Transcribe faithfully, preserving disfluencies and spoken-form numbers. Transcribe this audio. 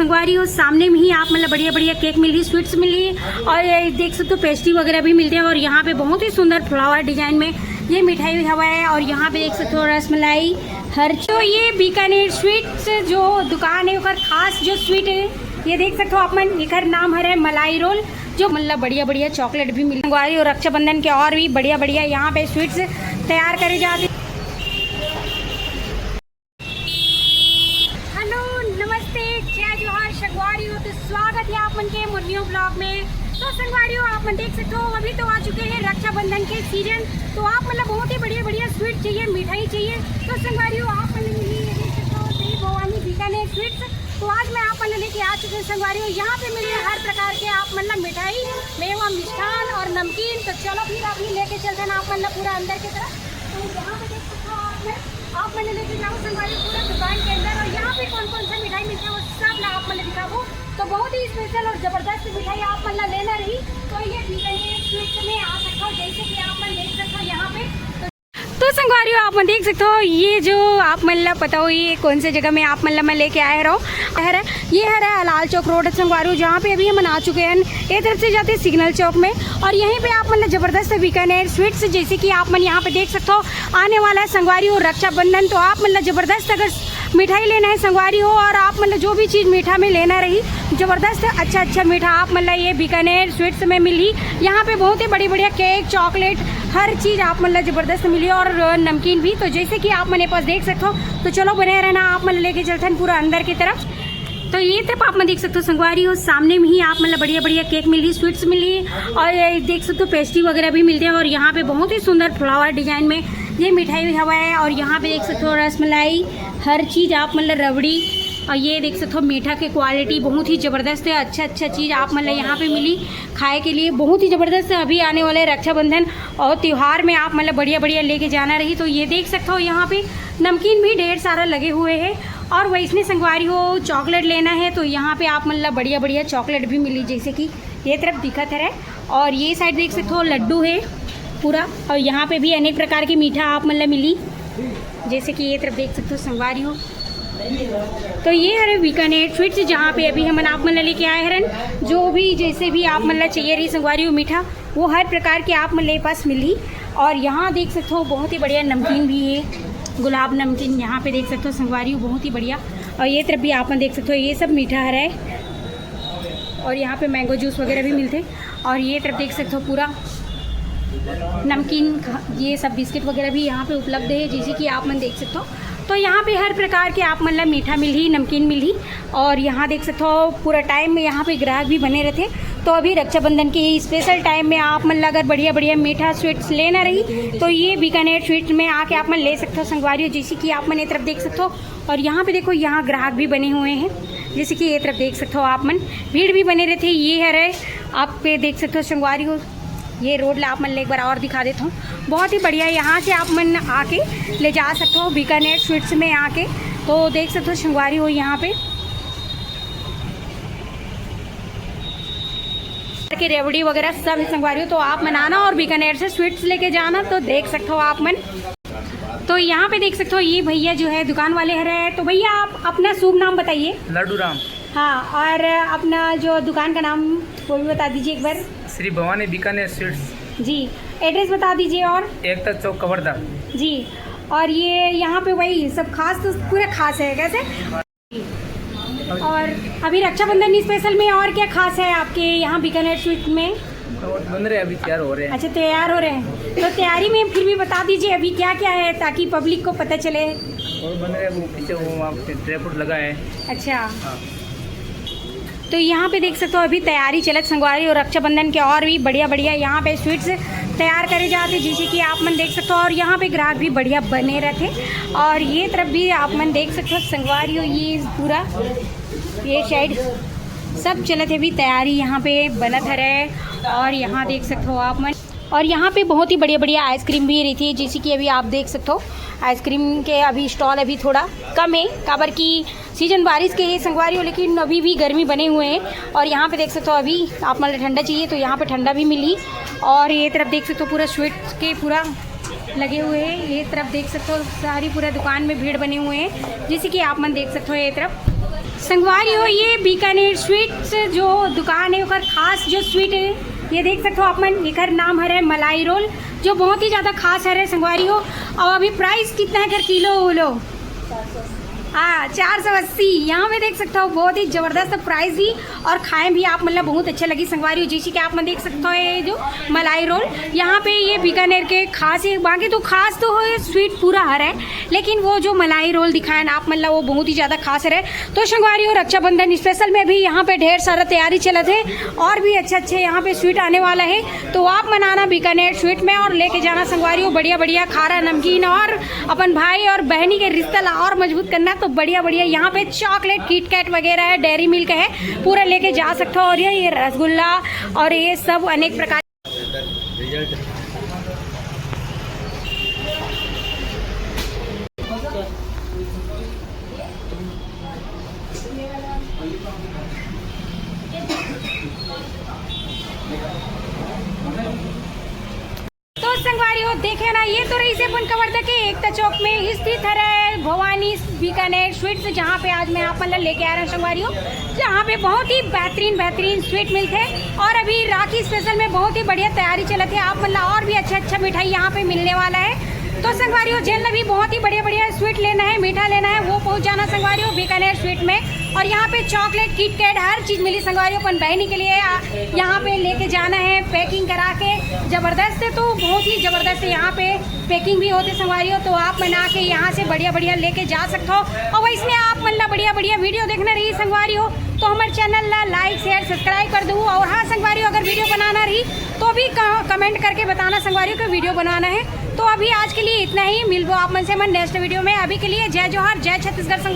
संगवारी हो, सामने में ही आप मन ला बढ़िया बढ़िया केक मिलही, स्वीट्स मिलही और ये देख सकते हो पेस्ट्री वगैरह भी मिलथे। और यहाँ पे बहुत ही सुंदर फ्लावर डिजाइन में ये मिठाई हवय। और यहाँ पे देख सकते हो रसमलाई, हर तो ये बीकानेर स्वीट्स जो दुकान है ओकर खास जो स्वीट है, ये देख सकते हो आप मन, एकर नाम हरे मलाई रोल। जो मतलब बढ़िया बढ़िया चॉकलेट भी मिलथे संगवारी हो, रक्षाबंधन के और भी बढ़िया बढ़िया यहाँ पे स्वीट्स तैयार करे जाथे। हेलो, नमस्ते, जय जोहार संगवारी हो। तो स्वागत है आप मन के मोर न्यू ब्लॉग में। तो संगवारी हो, आप मन देख सकते हो अभी तो आ चुके हैं रक्षाबंधन के सीजन। तो आप मतलब बहुत ही बढ़िया बढ़िया स्वीट चाहिए, मिठाई चाहिए, तो संगवारी हो आप मन ये देख सकते हो श्री भवानी बीकानेर स्वीट्स। तो आज मैं आप मन लेके आ चुके हैं संगवारी हो, यहाँ पे मिले हर प्रकार के आप मतलब मिठाई, मेवा, मिष्ठान और नमकीन। तो चलो फिर अभी लेके चलते हैं आप मतलब पूरा अंदर की तरफ। तो यहाँ पे देख सकते हो आप मन, आप मन लेके जाओ संगवारी पूरा दुकान के अंदर। और यहाँ पे कौन कौन सा मिठाई मिलता है वो सब मैं आप मन दिखाबो। तो बहुत ही स्पेशल और जबरदस्त मिठाई आप मन ला लेना रही तो ये बीकानेर स्वीट्स में आ सकते हो। जैसे कि आप मन देख सकते हो यहाँ पे तो तो संगवारी हो, आप मन देख सकते हो ये जो आप मन ला पता हो ये कौन से जगह में आप मन ला मैं लेके आए रहो। हरे, ये हरे लाल चौक रोड संगवारी हो, जहाँ पे अभी हमन आ चुके हैं। ये तरफ से जाते हैं सिग्नल चौक में और यहीं पे आप मन ला जबरदस्त बीकानेर स्वीट्स, जैसे कि आप मन यहाँ पे देख सकते हो, आने वाला है संगवारी हो रक्षाबंधन। तो आप मन ला जबरदस्त अगर मिठाई लेना है संगवारी हो और आप मन ला जो भी चीज़ मीठा में लेना रही, जबरदस्त अच्छा अच्छा मीठा आप मन ला ये बीकानेर स्वीट्स में मिलही। यहाँ पे बहुत ही बड़ी बढ़िया केक, चॉकलेट, हर चीज़ आप मन ला जबरदस्त मिलही और नमकीन भी। तो जैसे कि आप मन ये पास देख सकते हो, तो चलो बने रहना, आप मन लेके चलथन पूरा अंदर की तरफ। तो ये तरफ आप मन देख सकते हो संगवारी हो, सामने में ही आप मन ला बढ़िया बढ़िया केक मिलही, स्वीट्स मिलही और ये देख सकते हो पेस्ट्री वगैरह भी मिलथे। और यहाँ पे बहुत ही सुंदर फ्लावर डिजाइन में ये मिठाई हवा है। और यहाँ पे देख सकते हो रसमलाई, हर चीज़ आप मन ला, रबड़ी, और ये देख सकते हो मीठा के क्वालिटी बहुत ही जबरदस्त है। अच्छा अच्छा चीज़ आप मन ला यहाँ पे मिली खाए के लिए, बहुत ही जबरदस्त है। अभी आने वाले रक्षाबंधन और त्यौहार में आप मन ला बढ़िया बढ़िया लेके जाना रही। तो ये देख सकते हो यहाँ पे नमकीन भी ढेर सारा लगे हुए हैं। और वैसने संगवारी हो चॉकलेट लेना है तो यहाँ पे आप मन ला बढ़िया बढ़िया चॉकलेट भी मिली, जैसे कि ये तरफ दिखत हरे। और ये साइड देख सकते हो लड्डू है पूरा। और यहाँ पे भी अनेक प्रकार के मीठा आप मन ला मिली, जैसे कि ये तरफ देख सकते हो संगवारी हो। तो ये हरे बीकानेर स्वीट्स, जहाँ पे अभी हमन आप मन ला लेके आए हरन। जो भी जैसे भी आप मन ला चाहिए रही संगवारी हो मीठा, वो हर प्रकार के आप मन ला पास मिली। और यहाँ देख सकते हो बहुत ही बढ़िया नमकीन भी है, गुलाब नमकीन यहाँ पे देख सकते हो संगवारी हो, बहुत ही बढ़िया। और ये तरफ भी आप मन देख सकते हो ये सब मीठा हरे। और यहाँ पे मैंगो जूस वगैरह भी मिलथे। और ये तरफ देख सकते हो पूरा नमकीन खा-, ये सब बिस्किट वगैरह भी यहाँ पे उपलब्ध है, जैसे कि आप मन देख सकते हो। तो यहाँ पे हर प्रकार के आप मन ला मीठा मिलही, नमकीन मिलही। और यहाँ देख सकते हो पूरा टाइम में यहाँ पे ग्राहक भी बने रहते। तो अभी रक्षाबंधन के स्पेशल टाइम में आप मन ला अगर बढ़िया बढ़िया मीठा स्वीट्स लेना रही तो ये बीकानेर स्वीट्स में आके आप मन ले सकते हो संगवारी हो, जैसे कि आप मन ये तरफ देख सकते हो। और यहाँ पे देखो, यहाँ ग्राहक भी बने हुए हैं, जैसे कि ये तरफ देख सकते हो आप मन, भीड़ भी बने रहते। ये हरे, आप पे देख सकते हो संगवारी हो, ये रोड ला आप मन ला एक बार और दिखा देता हूँ, बहुत ही बढ़िया। यहाँ से आप मन आके ले जा सकते हो बीकानेर स्वीट्स में आके। तो देख सकते हो संगवारी हो यहाँ पे के रेवड़ी वगैरह सब है संगवारी हो। तो आप मन आना और बीकानेर से स्वीट्स लेके जाना। तो देख सकते हो आप मन, तो यहाँ पे देख सकते हो ये भैया जो है दुकान वाले हरे। तो भैया आप अपना शुभ नाम बताइए। लड्डू राम। हाँ, और अपना जो दुकान का नाम वो भी बता दीजिए एक बार। श्री भवानी बीकानेर स्वीट्स। जी, एड्रेस बता दीजिए। और एकता चौक कवर्धा। जी, और ये यहाँ पे वही सब खास तो पूरा खास है कैसे? और अभी रक्षाबंधन स्पेशल में और क्या खास है आपके यहाँ बीकानेर स्वीट में? और बन रहे, अभी तैयार हो रहे हैं। अच्छा, तैयार हो रहे हैं, तो तैयारी में फिर भी बता दीजिए अभी क्या क्या है, ताकि पब्लिक को पता चले। और बन रहे, वो पीछे वो वहाँ पे ड्राई फ्रूट लगा है। अच्छा। हाँ। तो यहाँ पे देख सकते हो अभी तैयारी चलत संगवारी और रक्षाबंधन के और भी बढ़िया बढ़िया यहाँ पे स्वीट्स तैयार करे जाते, जैसे कि आप मन देख सकते हो। और यहाँ पे ग्राहक भी बढ़िया बने रहते। और ये तरफ भी आप मन देख सकते हो संगवारी हो, ये पूरा ये साइड सब चलत है अभी तैयारी, यहाँ पे बनत हरे। और यहाँ देख सकते हो आप मन, और यहाँ पे बहुत ही बढ़िया बढ़िया आइसक्रीम भी रही थी, जैसे कि अभी आप देख सकते हो आइसक्रीम के अभी स्टॉल अभी थोड़ा कम है, काबर की सीजन बारिश के है संगवारी हो, लेकिन अभी भी गर्मी बने हुए हैं। और यहाँ पे देख सकते हो अभी आप मतलब ठंडा चाहिए तो यहाँ पे ठंडा भी मिली। और ये तरफ देख सकते हो पूरा स्वीट के पूरा लगे हुए हैं। ये तरफ देख सकते हो सारी पूरा दुकान में भीड़ बने हुए हैं, जैसे कि आप मन देख सकते हो ये तरफ। संगवारी हो, ये बीकानेर स्वीट्स जो दुकान है, ओकर खास जो स्वीट है, ये देख सकते हो आप मन, एकर नाम हरे मलाई रोल, जो बहुत ही ज्यादा खास हरे संगवारी हो। और अभी प्राइस कितना है कर किलो बोलो? हाँ, चार सौ अस्सी। यहाँ पे देख सकते हो, बहुत ही जबरदस्त प्राइस ही, और खाए भी आप मन ला बहुत अच्छा लगी संगवारी हो। जैसे कि आप मन देख सकते हो, ये जो मलाई रोल, यहाँ पे ये बीकानेर के खास है। बाकी तो खास तो हो, ये स्वीट पूरा हरे, लेकिन वो जो मलाई रोल दिखाए ना आप मन ला, वो बहुत ही ज्यादा खास रहे। तो संगवारी हो, रक्षाबंधन स्पेशल में भी यहाँ पे ढेर सारा तैयारी चलत है, और भी अच्छे अच्छे यहाँ पे स्वीट आने वाला है। तो आप मन आना बीकानेर स्वीट में और लेके जाना संगवारी हो बढ़िया बढ़िया खारा नमकीन, और अपन भाई और बहनी के रिश्ता ला और मजबूत करना, तो बढ़िया बढ़िया यहाँ पे चॉकलेट, किटकैट वगैरह है, डेयरी मिल्क है, पूरा लेके जा सकते हो। और ये, ये रसगुल्ला और ये सब अनेक प्रकार। तो संगवारी हो, देखे ना, ये तो रहिसे अपन कवर्धा के एकता चौक में स्थित हरे भवानी बीकानेर स्वीट्स, जहाँ पे आज मैं आप मन ला लेके आ रहे हैं संगवारी हो, जहाँ पे बहुत ही बेहतरीन बेहतरीन स्वीट मिलते हैं। और अभी राखी स्पेशल में बहुत ही बढ़िया तैयारी चलत है, आप मन ला और भी अच्छा अच्छा मिठाई यहाँ पे मिलने वाला है। तो संगवारी हो, जेन ला भी बहुत ही बढ़िया बढ़िया स्वीट लेना है, मीठा लेना है, वो पहुँच जाना संगवारी हो बीकानेर स्वीट में। और यहाँ पे चॉकलेट, किटकैट, हर चीज मिली संगवारी हो। अपन बहनी के लिए आ, यहाँ पे लेके जाना है पैकिंग करा के। जबरदस्त है, तो बहुत ही जबरदस्त है। यहाँ पे पैकिंग भी होते संगवारी हो, तो आप मन आके यहाँ से बढ़िया बढ़िया लेके जा सकते हो। और वैसने आप मन ला बढ़िया बढ़िया वीडियो देखना रही संगवारी हो, तो हमारे चैनल ला लाइक, शेयर, सब्सक्राइब कर दू। और हाँ संगवारी हो, अगर वीडियो बनाना रही तो भी कमेंट करके बताना संगवारी हो कि वीडियो बनाना है। तो अभी आज के लिए इतना ही, मिलबो आप मन से मन नेक्स्ट वीडियो में। अभी के लिए जय जोहार, जय छत्तीसगढ़ संगवारी।